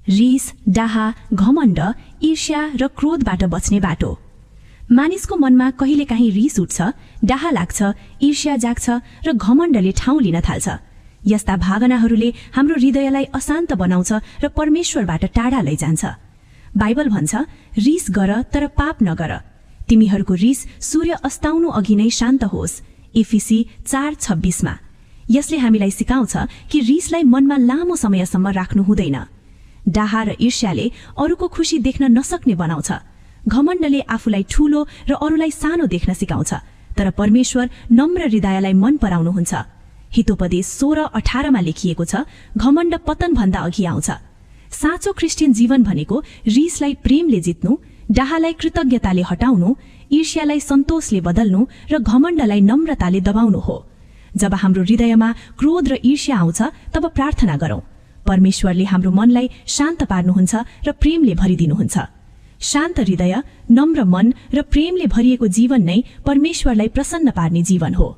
रिस, डाहा, घमण्ड, ईर्ष्या र क्रोधबाट बच्ने बाटो। मानिसको मनमा कहिलेकाहीँ रिस उठ्छ, डाहा लाग्छ, ईर्ष्या जाग्छ र घमण्डले ठाउँ लिन थाल्छ। यस्ता भावनाहरूले हाम्रो हृदयलाई अशान्त बनाउँछ र परमेश्वरबाट टाढा लैजान्छ। बाइबल भन्छ, रिस गर तर पाप नगर। तिमीहरूको रिस सूर्य अस्ताउनु अघि नै शान्त होस्। एफिसी 4:26 मा। यसले हामीलाई सिकाउँछ कि रिसलाई मनमा लामो समयसम्म राख्नु हुँदैन। डाहा र ईर्ष्याले अरूको खुशी देख्न नसक्ने बनाउँछ। घमण्डले आफूलाई ठूलो र अरूलाई सानो देख्न सिकाउँछ, तर परमेश्वर नम्र हृदयलाई मन पराउनुहुन्छ। हितोपदेश 16:18 मा लेखिएको छ, घमण्ड पतनभन्दा अघि आउँछ। साँचो क्रिस्चियन जीवन भनेको रिसलाई प्रेमले जित्नु, डाहालाई कृतज्ञताले हटाउनु, ईर्ष्यालाई सन्तोषले बदल्नु र घमण्डलाई नम्रताले दबाउनु हो। जब हाम्रो हृदयमा क्रोध र ईर्ष्या आउँछ, तब प्रार्थना गरौँ। परमेश्वरले हाम्रो मनलाई शान्त पार्नुहुन्छ र प्रेमले भरिदिनुहुन्छ। शान्त हृदय, नम्र मन र प्रेमले भरिएको जीवन नै परमेश्वरलाई प्रसन्न पार्ने जीवन हो।